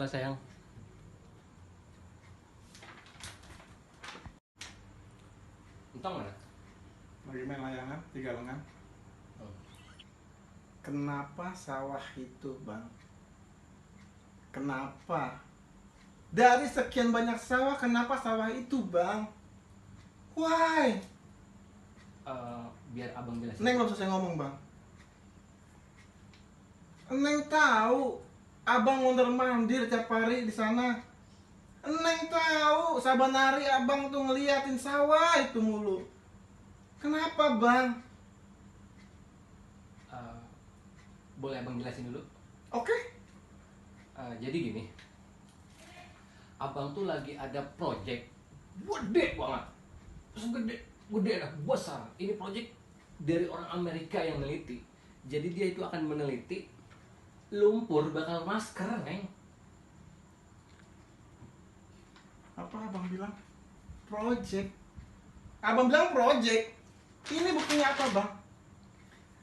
Halo sayang. Entong mana? Lagi main layangan, 3 lengan. Oh. Kenapa sawah itu, Bang? Kenapa? Dari sekian banyak sawah, kenapa sawah itu, Bang? Why? Biar abang jelasin. Neng belum selesai ngomong, Bang. Neng tahu abang mondar-mandir tiap hari di sana. Neng tahu saban hari abang tuh ngeliatin sawah itu mulu. Kenapa, Bang? Boleh abang jelasin dulu? Oke? Jadi gini, abang tuh lagi ada project gede banget, gede lah, besar. Ini project dari orang Amerika yang meneliti. Jadi dia itu akan meneliti lumpur bakal masker, Neng. Apa abang bilang? Project. Abang bilang project. Ini buktinya apa, Bang?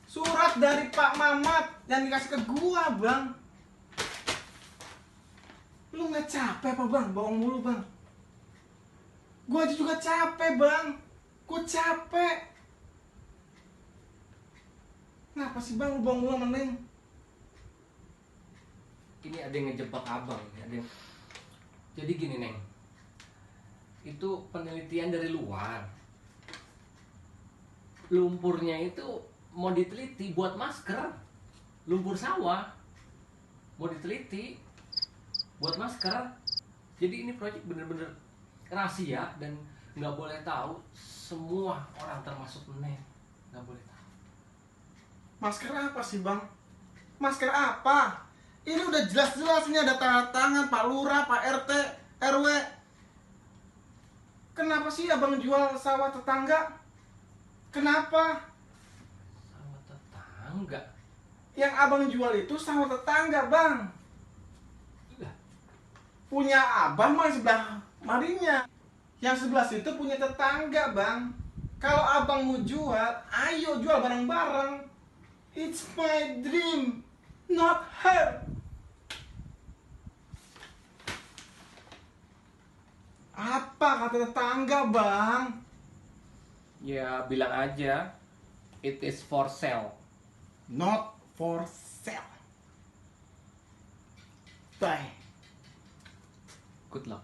Surat dari Pak Mamat yang dikasih ke gua, Bang. Lu nggak capek apa, Bang? Bohong mulu, Bang. Gua aja juga capek, Bang. Gua capek. Kenapa sih, Bang, lu bohong mulu sama Neng? Ini ada yang ngejebak abang, Jadi gini, Neng. Itu penelitian dari luar. Lumpurnya itu mau diteliti buat masker. Lumpur sawah mau diteliti buat masker. Jadi ini proyek bener-bener rahasia dan nggak boleh tahu semua orang, termasuk Neng. Nggak boleh tahu. Masker apa sih, Bang? Masker apa? Ini udah jelas-jelas ini ada tanda tangan Pak Lurah, Pak RT, RW. Kenapa sih abang jual sawah tetangga? Kenapa? Sawah tetangga. Yang abang jual itu sawah tetangga, Bang. Lah, Punya abang mah sebelah marinya. Yang sebelah situ punya tetangga, Bang. Kalau abang mau jual, ayo jual bareng-bareng. It's my dream, not her. Apa kata tetangga, Bang? ya bilang aja it is for sale. Not for sale. Bye. Good luck.